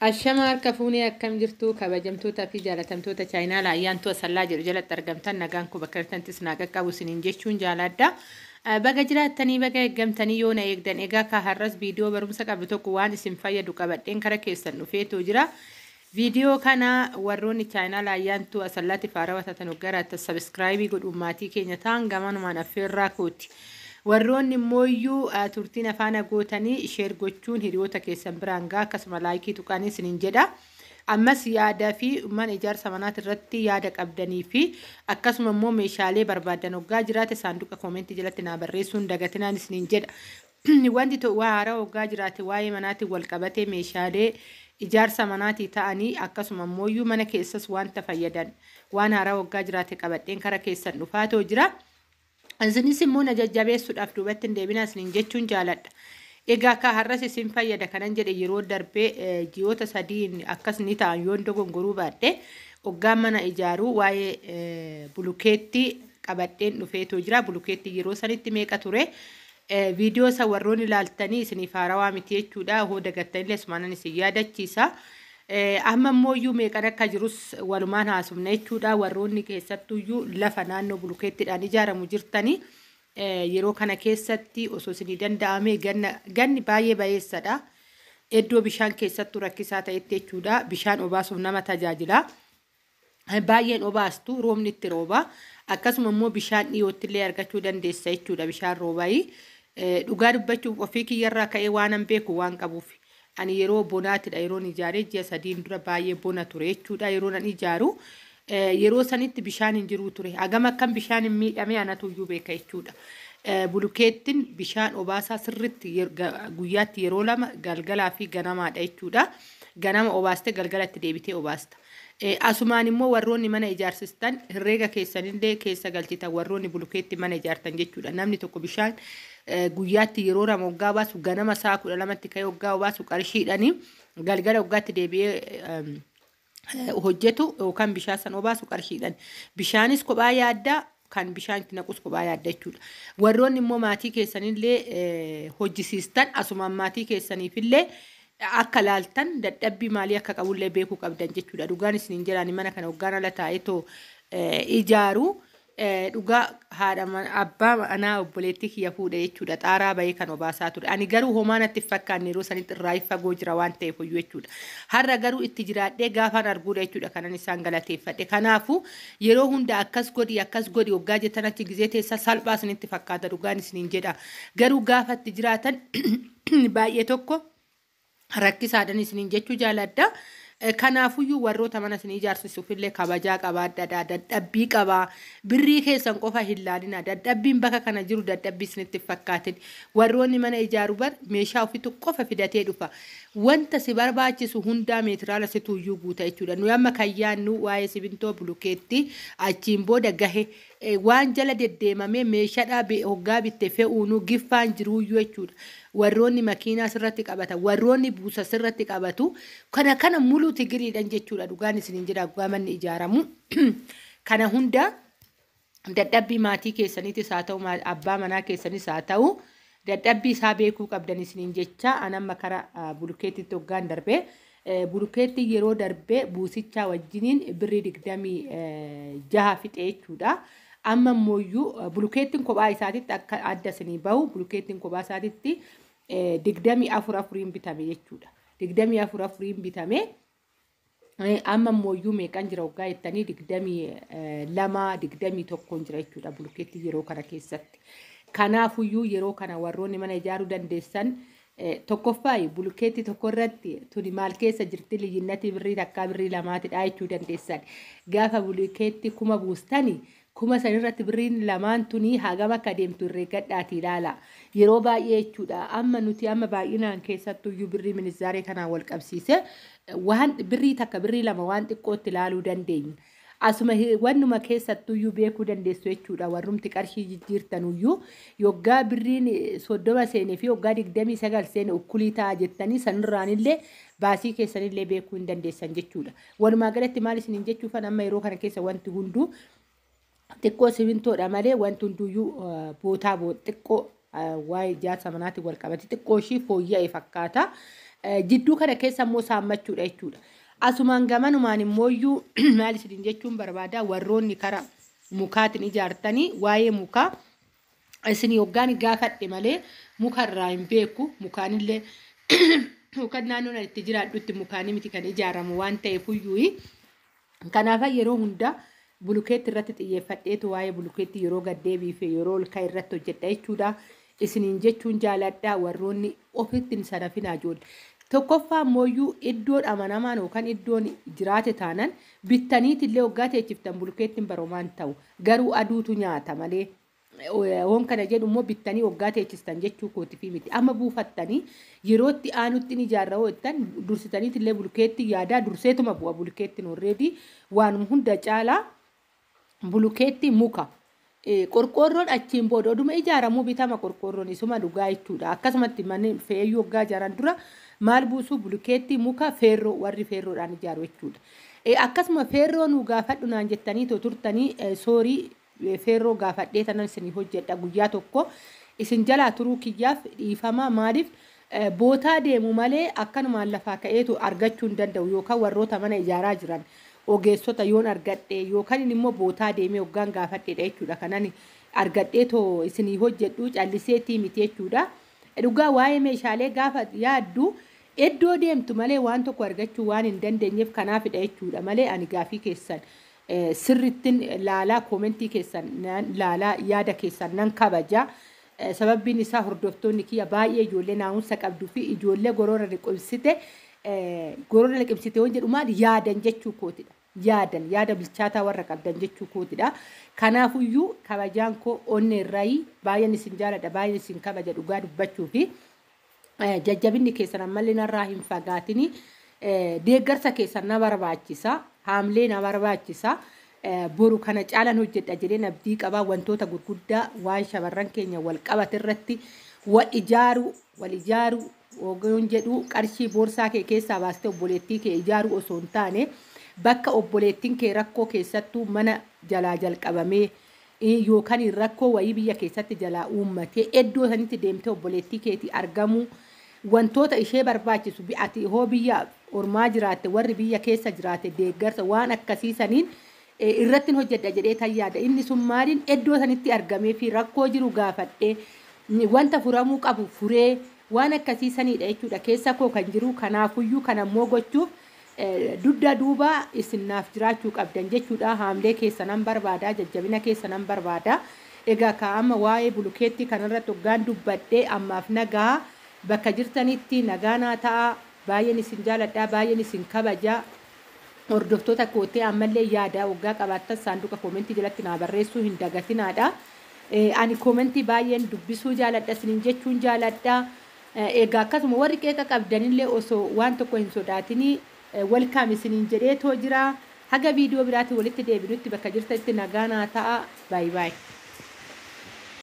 Ashama harka fuunee, akkam jirtu? Kabajamtoota fi jaalatamtoota chaayinaa Ayyaantuu Asallaa jedhu jalatti argamtan, nagaan koo bakka jirtanittis naa qaqqabu isiniin jechuun jaaladha. Baga jiraattanii, baga eeggamtanii yoo na eegdan. Egaa ka har'as viidiyoo barumsa qabdu tokko waan isin fayyadu qabadheen kara keessan dhufeetu jira. Viidiyoo kana warroonni chaayinaa Ayyaantuu Asallaatti faarawaa taatan hoggaraatti subscribe godhuun maatii keenya ta'an gamanumaan affeerraa kooti. Warroonni immooyyuu turtiin afaana gootanii share gochuun hiriyoota keessan biraan gaa, akkasuma like tuqanii isiniin jedha. Ammas yaadaa fi mana ijaarsa manaati irratti yaada qabdanii fi akkasuma immoo meeshaalee barbaadan hoggaa jiraate saanduqa comment jalatti naa barreessuun dagatinaan isiniin jedha. Wanti waa haaraa hoggaa jiraate, waa'ee manaatiin wal qabatee, meeshaalee ijaarsa manaatii ta'anii, akkasuma immooyyuu mana keessas wanta fayyadan waan haaraa hoggaa jiraate qabadheen kara keessan dhufaatoo jira. Isinis immoo na jajjabeessuudhaaf duubatti hin deebinaa isiniin jechuun jaaladha. Egaa akka har'as isin fayyada kanan jedhe, yeroo darbee ji'oota 3n akkas ni ta'an yoon dogongoruu baadhe, hoggaan mana ijaaruu waa'ee bulukeetti qabadheen dhufeetu jira. Bulukeetti yeroo sanitti meeqa ture? Viidiyoo isa warroonni ilaaltanii isiniif haarawaa miti jechuudha. Hoo dagattanillee asumaan isin yaadachiisa. Amma immoo meeqan akka jirus walumaan haasofna jechuudha. Warroonni keessattuyyuu lafa naannoo bulukeettiidhaan ijaaramu jirtanii yeroo kana keessatti osoo isinii danda'ame, ganni baay'ee bayeessadha. Iddoo bishaan keessattuu rakkisaa ta'etti jechuudha. Bishaan obaasuuf nama tajaajila. Baay'een obaastu, roobni itti rooba. Akkasuma immoo bishaan dhiyootti illee argachuu dandeessa jechuudha, bishaan roobayii. Dhugaa dubbachuuf, ofii kiyyarraa ka'ee waan an beeku waan qabuuf. Ani yeroo bonaatidha yeroon ijaaree, ji'a 3n dura baay'ee bona ture jechuudha yeroo nan ijaaru. Yeroo sanitti bishaan hin jiru ture. Hagam akkam bishaan hin miidhame anatu iyyuu beeka jechuudha. Bulukeettiin bishaan obaasaa sirriitti guyyaatti yeroo lama, galgalaa fi ganamaadha jechuudha. Ganama obaastee galgalatti deebitee obaasta. Asumaan immoo warroonni mana ijaarsistan herreega keessanillee keessa galchitan, warroonni bulukeetti mana ijaartan jechuudha. Namni tokko bishaan guyyaatti yeroo 2 hoggaa baasu, ganama sa'a 12tti ka'ee hoggaa baasu qarshiidhani, galgala hoggaatti deebi'ee hojjetu yookaan bishaan san obaasu qarshiidhaan. Bishaanis kophaa yaaddaa, kan bishaan itti naqus kophaa yaadda jechuudha. Warroonni immoo maatii keessanillee hojjisiistan asumaan maatii keessaniifillee akka laaltan, dadhabbii maalii akka qabullee beekuu qabdan jechuudha. Dhugaan isiniin jedhaan, mana kana hoggaan ala taa'eetoo ijaaru, dhugaa haadha abbaa manaa obboleettii kiyya fuudhe jechuudha. Xaaraa bahee kan obaasaa ture. Ani garuu homaa natti fakkaanne, yeroo sanitti irraa fagoo jira waan ta'eef hoyyuu jechuudha. Har'a garuu itti jiraadhee gaafaan arguudha jechuudha kanan isaan galateeffadhe. Kanaafuu yeroo hunda akkas godhi, akkas godhi hoggaa jettan, achi gizee teessa salphaa isinitti fakkaata, dhugaan isiniin jedha. Garuu gaafa itti jiraatan baay'ee tokko rakkisaadhaan isiniin jechuu jaaladha. Kanaafuyyuu warroota mana isin ijaarsisuufillee kabajaa qabaadha. Dadhabbii qabaa. Birrii keessan qofa hin laalina. Dadhabbiin bakka kana jiru dadhabbii isinitti fakkaatin. Warroonni mana ijaaru bar meeshaa ofiitu qofa fidatee dhufa. Wanta si barbaachisu hundaa meetiraala situuyyuu guuta jechuudha. Nuyi amma kan yaannu waa'ee simintoo, bulukeetti, achiin booda gahe waan jala deddeemamee meeshaadhaa hoggaa bitte fe'uunuu giffaan jiruuyyuu jechuudha. Warroonni makiinaa sirratti qabatan, warroonni buusa sirratti qabatu, kana kana muluu tigiriidhaan jechuudha. Dhugaan isiniin jedha, hoggaa manni ijaaramu. Kana hunda dadhabbii maatii keessaniitis haa ta'u, abbaa manaa keessanis haa ta'u, dadhabbii isaa beekuu qabdan isiniin jecha. Anamma kara bulukeettitti hoggaan darbee, bulukeetti yeroo darbee buusichaa wajjiniin birrii 26 fixe jechuudha. Amma immoo bulukeettiin kophaa isaatitti akka adda isinii bahu, bulukeettiin kophaa isaatitti 24 afuriin bitame jechuudha. 24 afuriin bitame. Amma immoo meeqan jira hoggaa jettanii, 22, 21n jira jechuudha bulukeetti yeroo kana keessatti. Kanaafuyyuu yeroo kana warroonni mana ijaaruu dandeessan, tokkoffaa bulukeetti tokko irratti tuni maal keessa jirti, liyyinnatii birrii 1 birrii 2tidha jechuu dandeessan. Gaafa bulukeetti 1000 buustanii, 1000 san irratti birriin lamaan tuni hagam akka deemtu herreeggadhaatii ilaala. Yeroo baay'ee jechuudha. Amma nuti amma baay'inaan keessattuyyuu birrii ministaaree kanaan wal qabsiise waan birrii 1 birrii 2 waan xiqqootti ilaaluu dandeenya. Asuma wannuma keessattuyyuu beekuu dandeessu jechuudha. Warrumti qarshii jijjiirtanuyyuu yoggaa birriin 30 seenee fi yoggaa 29 seene ukkulii ta'a jettanii sanirraanillee baasii keessanillee beekuu hin dandeessan jechuudha. Walumaa galatti maal isiniin jechuufan, amma yeroo kana keessa wanti hunduu xiqqoo simintoodha malee wanti hunduyyuu bootaa xiqqoo waa'ee ijaarsa manaatiin wal qabate xiqqoo ishii fooyya'e fakkaata. Jidduu kana keessa immoo saammachuudha jechuudha. Asumaan gamanumaan immooyyuu maal isin jechuun barbaada, warroonni kara mukaatiin ijaartanii waa'ee mukaa isin hoggaan gaafadhe malee mukarraa hin beeku. Mukaanillee yookaan naannoon ani itti jiraadhutti mukaanii miti kan ijaaramu waan ta'eef iyyuu. Kanaaf yeroo hunda bulukeetti irratti xiyyeeffadheetu waa'ee bulukeetti yeroo gaddeebii fi yeroo ol ka'e irratti hojjedha jechuudha. Isiniin jechuun jaaladha, warroonni ofitti hin sanafinaa ijoollee. Tokkoffaa ammoo iddoon amanamaan yookaan iddoon jiraate taanan bittaniitillee hoggaa teechiftan bulukeettiin baromaan ta'u, garuu aduutu nyaata malee. Woon kana jedhu immoo bittanii hoggaa teechistan jechuu kootii miti. Amma buufattanii yerootti aanutti ni ijaarra jettan dursitaniitillee bulukeetti yaadaa, durseetuma bu'a bulukeettiin already waanuma hunda caalaa bulukeetti muka. Qorqoorroon achiin booda oduma ijaaramuu bitama, qorqoorroon isuma dhugaa jechuudha. Akkasumatti manni fe'eeyyuu hoggaa ijaaran dura maal buusuu? Bulukeetti, muka, feerroo, warri feerroodhaan ijaaru jechuudha. Akkasuma feerroo nu gaafadhu naan jettanii turtanii, sorry, feerroo gaafadhee tanan isinii hojjedha guyyaa tokko. Isin jalaa turuu kiyyaaf dhiifama. Maaliif, bootaa deemu malee akkanumaan lafaa ka'eetu argachuu hin danda'u, yookaan warroota mana ijaaraa jiran ogeessota yoon argadhe yookaan immoo bootaa deemee hoggaan gaafadheedha jechuudha. Kanan argadhee too isinii hojjedhu calliseetii miti jechuudha. Dhugaa waa'ee meeshaalee gaafa yaaddu iddoo deemtu malee waan tokko argachuu waan hin dandeenyeef kanaafidha jechuudha malee ani gaafii keessan sirrittin laalaa, koomentii keessan laalaa, yaada keessan nan kabaja. Sababbiin isaa hordoftoonni kiyya baay'ee ijoollee naamusa qabduu fi ijoollee goroora liqimsite, goroora liqimsite waan jedhu maal yaadan jechuu kootidha. Yaadan yaada bilchaataa warra qabdan jechuu kootidha. Kanaafuyyuu kabajaan koo onnee irraayi, baay'een isin jaaladha, baay'een isin kabaja. Dhugaa dubbachuu fi jajjabinni keessan ammallee narraa hin fagaatini. Deeggarsa keessan na barbaachisa, haamlee na barbaachisa. Boru kana caalan hojjedha jedheen abdii qabaa. Wantoota gurguddaa waan shamarran keenya wal qabate irratti wal ijaaruu, wal ijaaruu yoon jedhu qarshii boorsaa kee keessaa baastee obboleettii kee ijaaruu osoo hin taane, bakka obboleettiin kee rakkoo keessattuu mana jalaa jalqabamee yookaan rakkoo wayii biyya keessatti jalaa uummatee iddoo sanitti deemtee obboleettii keetii argamuu, wantoota ishee barbaachisu, ati hoo biyya ormaa jiraatte, warri biyya keessa jiraate deeggarsa waan akkasii saniin irratti hojjedha jedhee tan yaada. Inni sun maaliin iddoo sanitti argamee fi rakkoo jiru gaafadhee wanta furamuu qabu furee waan akkasii saniidha jechuudha keessa koo kan jiru. Kanaafuyyuu kan ammoo gochuuf dugda duuba isin naaf jiraachuu qabdan jechuudha. Haamlee keessa nan barbaada, jajjabina keessa nan barbaada. Egaa kaa'ama waa'ee bulukeetti kanarratti hoggaan dubbadhee ammaaf nagaa, bakka jirtanitti nagaa naa ta'a. Baay'een isin jaaladha, baay'een isin kabaja. Hordoftoota kootee, ammallee yaada waggaa qabaattan saanduqa koomentii jalatti naa barreessuu hin dagatinaadha. Ani koomentii baay'een dubbisuu jaaladha, isiniin jechuun jaaladha. Egaa akkasuma warri qeeqa qabdanillee osoo waan tokko hin sodaatinii welcome isiniin jedheetoo jira. Haga viidiyoo biraatti walitti deebinutti bakka jirtanitti nagaa naa ta'a. Baay'ee baay'ee.